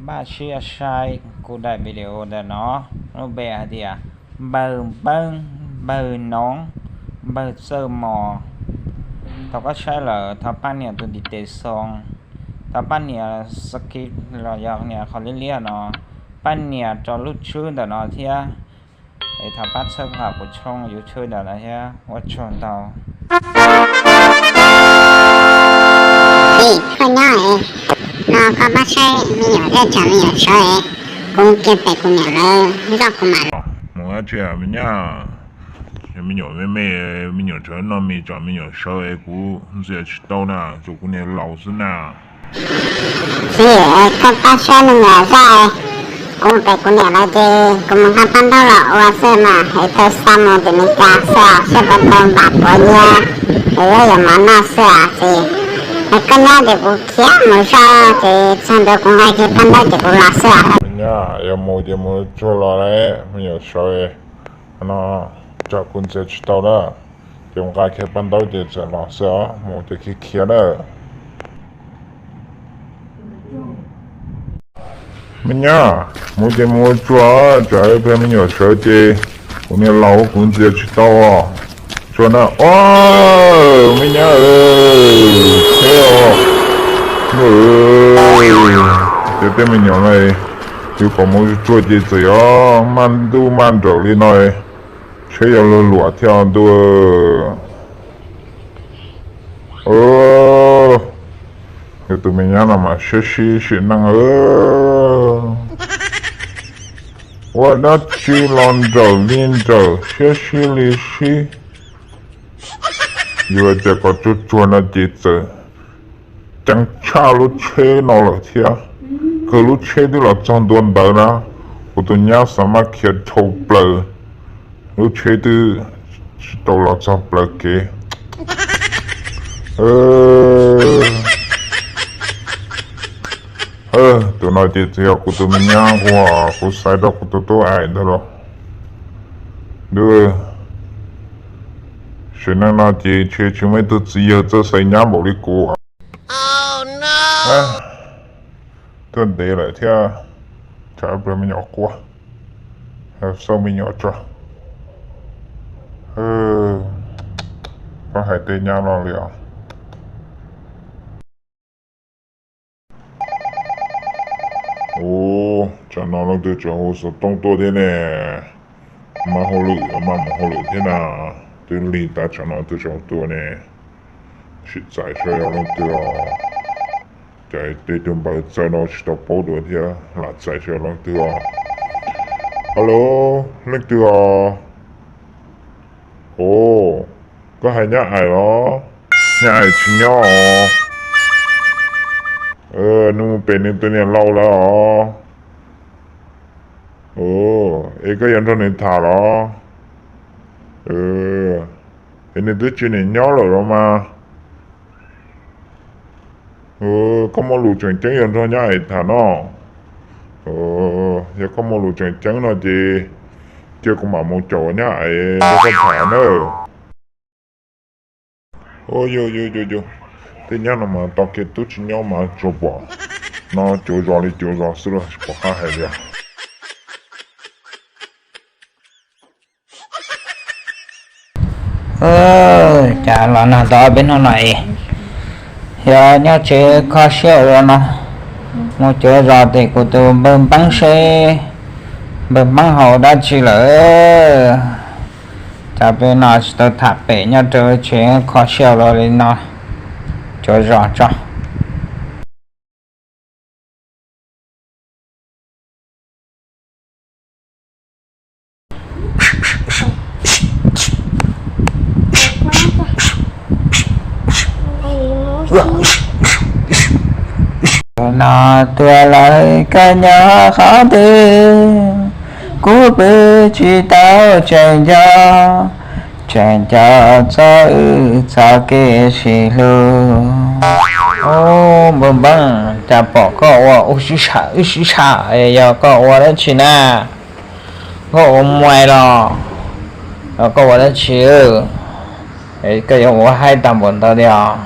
Npaj siab saib kuv daim video ntawm no, lub npe hais tias npawg npeeb, npawg noov, npawg txawj mos. Thaum koj saib lawm thov pab nias tus ntiv tes xoo, thov pab nias subscribe los yog nias qhov liab liab no, pab nias rau lub tswb ntawm no thiab. Es thov pab txhawb nqa kuv tshooj YouTube ntawm no thiab, ua tsaug ntau. Ej, koj nyob es, no koj pab saib me nyuam thiab tsam me nyuam sawv es, kuv kiag pem kuv niam lawv zoj kuv mam. Mus dab tsi me nyuam? Me nyuam me me, me nyuam tsam no me tsam me nyuam sawv es kuv ntxias tsis tau na, tsam kuv niam laus xwb na. Txiv, koj pab saib me nyuam zoj, kuv mus pem kuv niam lawv ces kuv mus nqa paj ntaub los ua xwb mas es tau xa mus tim Meskas xwb os, saib puas tau npam puav nyiaj es yuav mov noj xwb os txiv. Es koj nyob ces kuv khiav mus zoj ces txog ntawd kuv nqa kiag paj ntaub ces kuv los xwb os. Nyab, yog mus ces mus tsuag los lawm, me nyuam sawv no, tsam kuv ntxias tsis tau na, ces kuv nqa kiag paj ntaub ces txawm los xwb os, mus ces khiav khiav na. Me nyab, mus ces mus tsuag, tsam ib pliag me nyuam sawv ces kuv niam laus kuv ntxias tsis tau. Tsuag na, o, me nyab, thiab os, ces tej me nyuam no, yus kom mus tsuag ces txawm yuav maj ntuj maj nrawm li no, tsheb yuav luag luam thiab ntuj. Yus tus me nyab no mas siab sib sim neej, ua dab tsi los nrawm li nrawm, siab sib li sib. Yus hais tias kom tsuag tsuag no ces txawm ceev tshaj lub tsheb no lawm thiab. Kawg lub tsheb twb los txog ntua ntawd na, kuv tus nyab xav maj khiav dhau plaws, lub tsheb twb tsis tau los txog plaws kev. Tus no ces txawm yog kuv tus me nyab ua, kuv xaiv rau kuv tus tub Aim ntag los. Ntuj, sim neej no ces tsis muaj ib tug txiv yawg txawj xaiv nyab npaum li kuv. Tuaj ntev lawm thiab, tsam ib pliag me nyuam quaj, xauj me nyuam tso. Koj hais tej nyab no li os. Ua, tsam no leej twg tseem hu xov tooj tuaj thiab ne? Maj hauj lwm, maj mus hauj lwm thiab na. Twb lig tas tsam no twb tseem tuaj ne. Sim txais saib yog leej twg os. Cas tej tug npawb txawj no tsis tau paub dua thiab, lam txais saib yog leej twg os. Hello, leej twg os? Ov, koj hais nyab Aim los? Nyab Aim tsis nyob os. Nws mus pem nws tus niam laus lawm os. Es koj yuav nrog nws tham los? Es nws twb tsis niam nyob lawm los mas. Koj muaj lus tseem ceeb yuav nrog nyab Aim tham no. Yog koj muaj lus tseem ceeb no ces cia kuv mam mus caum nyab Aim nrog koj tham nawb. Ov, yus, yus, yus, yus, tej nyab no mas tau kiag tub tsis nyob mas tsuas pom no cuav zos li cuav zos xwb los tsis pom qab hais li os. Cas los nag tau ob peb hnub no es yog nyob tsev kho siab ua luaj no, mus cuav zos tim kuv tus npawg npeeb seb npawg npeeb haus dab tsi lawm. Cas peb no tsis tau tham pem nyob rau tsev kho siab ua luaj li no, cuav zos tso. No tuag lawm koj nyob qhov twg, kuv pw tsis tau tseem nco, tseem nco txog wb txoj kev sib hlub. Npawg npeeb, cas pom koj ua ub sib sam wb sib sam, yog koj ua dab tsi na? Koj ua muaj los, koj ua dab tsi? Koj yuav ua haib tag npaum ntawd li os.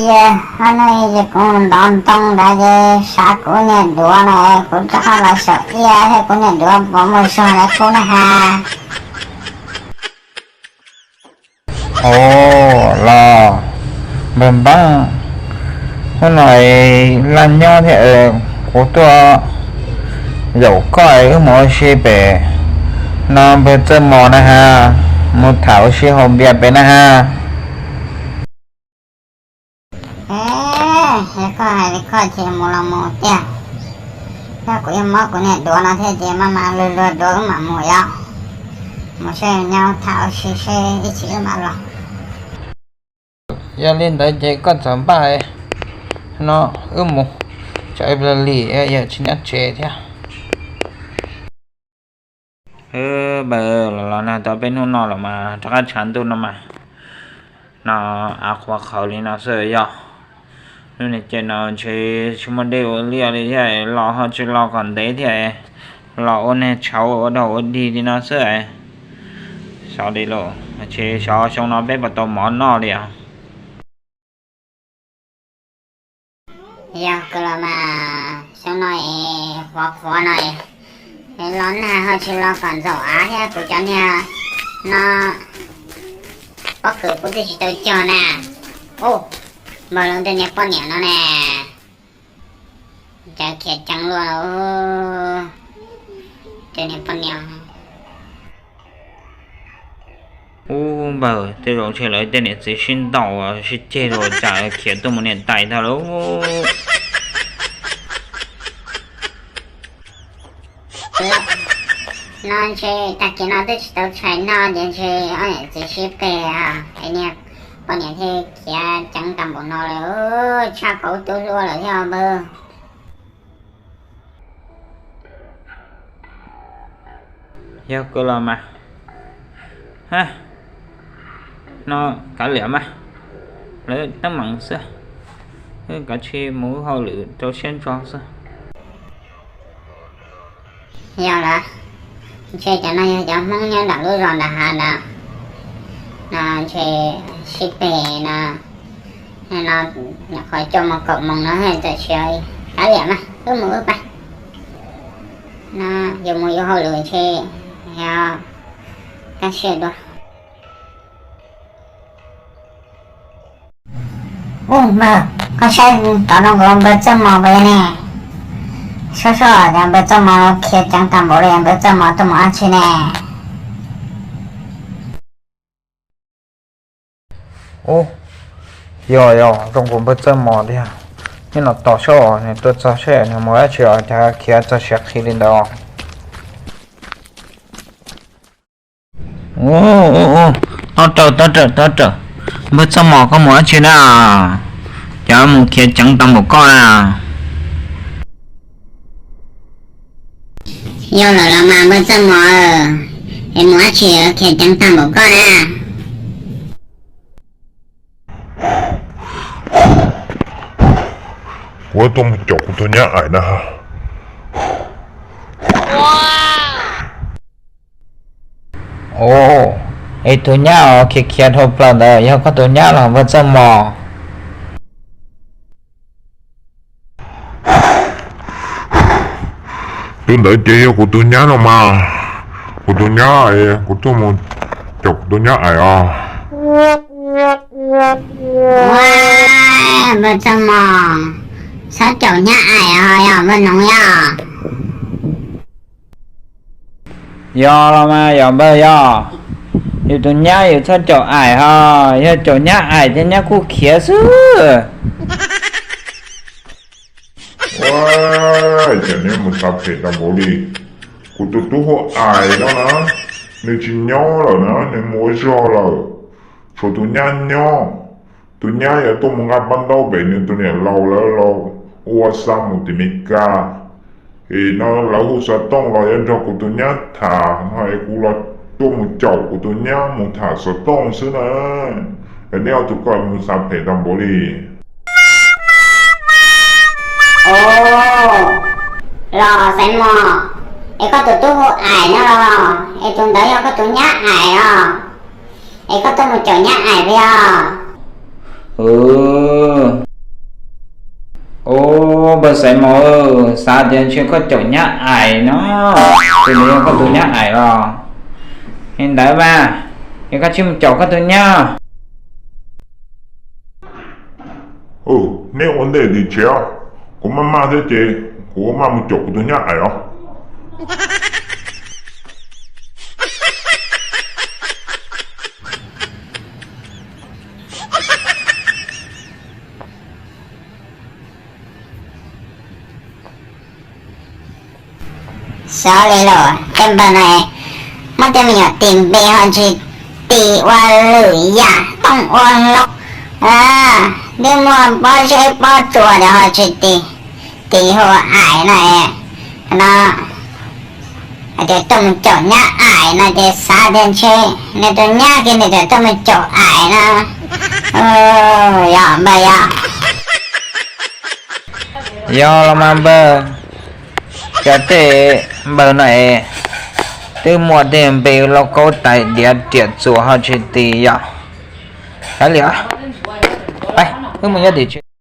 Yog no ces kuv ntov ntoo ntawd ces xav kuv niag duav no, kuv rov qab los xyaum ib thiab kuv niag duav puas muaj zog li qub na has. Ua los npawg Npaab, hnub no laj nyob thiab, kuv tuaj yaum koj wb mus ua si pem no npawg Txawj Mos na has, mus tham ua si haus npias pem na has. Yog koj hais li koj ces mus los mus tiag. Yog kuv yuav muab kuv niag duav no thiab ces maj mam luag luag dua wb mam mus yom. Mus saib nyob tham ua si seb ib chim wb mam los. Yog li ntawd ces koj txawm npaj no wb mus, tsam ib pliag lig yawm tsis nyob tsev thiab. Npawg, los los nag tau peb hnub no los mas rov qab tshav ntuj no mas, no av qhuav qhawv li no xwb yog. Lub niag caij no ntshe tsis muaj dej ua liaj li thiab, los ho tsis los kom ntev thiab, los ua niag tshauv ua dog ua dig li no xwb. Xyov li los ntshe xyov xyoo no peb puas tau mov noj li os. Yog kawg los mas xyoo no es qhuav qhuav no es los nag ho tsis los kom ntxaum av thiab kuv cov niag no pob kws kuv twb tsis tau cog na. Ub, npawg, lawv tej niag poj niam no ne, cas khiav ceev luaj, tej niag poj niam. Ub npawg, tej zaum ntshe lawv tej niam txiv sib ntaus sib ceg los cas khiav tuaj mus niam tais tag lauj. No ntshe tag kis no twb tsis tau tshais no ces ntshe ob niam txiv sib peg es niag poj niam thiaj khiav ceev tag npaum no lawm, tshaj qhov tub hlub lawm thiab npawg. Yog kawg los mas, ha, no kav liam mas, lawv teeb meem xwb, kav tsij mus wb hauj lwm rau siab ntso xwb. Yog lawm, ntshe cov no yog cov Hmoob nyob nram lub zos nram hav ntawd, no ntshe sib peg no, no nyuam qhuav cuaj moos kaum moos no txawm tsis kav liam mas wb mus wb pais. No yuav mus yuav hauj lwm ntshe yog kaj siab dua. Ub npawg, koj saib tod no nkaus npawg Txawj Mos puas yog ne? Saib saib, npawg Txawj Mos khiav ceev tag npaum li, npawg Txawj Mos tuaj mus dab tsi ne? Ub, yog yog zoo nkaus npawg Txawj Mos tiag. Nyob no tos saib nws tuaj txog seb nws mus dab tsi os, cas khiav txog siav qhi li ntawd. Ub, ub, ub, tob rawm tob rawm tob rawm, npawg Txawj Mos koj mus dab tsi na? Cas mus khiav ceev tag npaum koj na? Yog lawm los mas npawg Txawj Mos, es mus dab tsi khiav ceev tag npaum koj na? Kuv tuaj mus caum kuv tus nyab aim na. Ub, es tus nyab uas khiav khiav dhau plaws ntawd yog koj tus nyab los npawg Txawj Mos? Tus ntawd ces yog kuv tus nyab no mas. Kuv tus nyab, kuv tuaj mus caum kuv tus nyab aim os. Ua, npawg Txawj Mos, txhob caum nyab aim os yog npawg Noov yog. Yog los mas yog npawg yog. Yus tus nyab yus txhob caum aim ho, yog caum nyab aim ces nyab kuj khiav xwb. Ua, cas neb mus xav phem tag npaum li. Kuv tus tub hu Aim no na, nws tsis nyob lawm na, nws mus ua zog lawm. Tshuav tus nyab nyob. Tus nyab yuav tuaj mus nqa paj ntaub pem nws tus niam laus lawv los ua xa mus tim Mes Kas. Es no lawv hu xov tooj los yuav nrog kuv tus nyab tham no es kuv los tuaj mus caum kuv tus nyab mus tham xov tooj xwb na. Es neb ob tug ko mus xav phem tag npaum li. Ub, los Xaiv Mos, es koj tus tub hu Aim no los es tus ntawd yog koj tus nyab Aim os? Es koj tuaj mus caum nyab Aim puas yog? Ub, npawg Xaiv Mos, xav tias ntshe koj caum nyab ais no, ces nws yog koj tus nyab ais los? Li ntawd mas, yog koj tsis mus caum koj tus nyab. Neb ua ntej tim tsev, kuv maj maj thiab ces kuv maj mus caum kuv tus nyab ais os. Xyov li los tej npawg no, muab tej me nyuam tis npe ho tsis tis ua lwm yam, tooj ua hlob, twb muaj pob zeb pob tsuas los ho tsis tis, tis hu ais no, no hais tias coj mus caum nyab ais no ces xav tias ntshe nws tus nyab kiag nws tseem coj mus caum ais no. Yog npawg yog? Yog los mas npawg, cas tej npawg no es twb muaj tej npe lauj kaub tais diav riam txuas ho tsis tis yom. Kav liam, wb mus nyob tim tsev.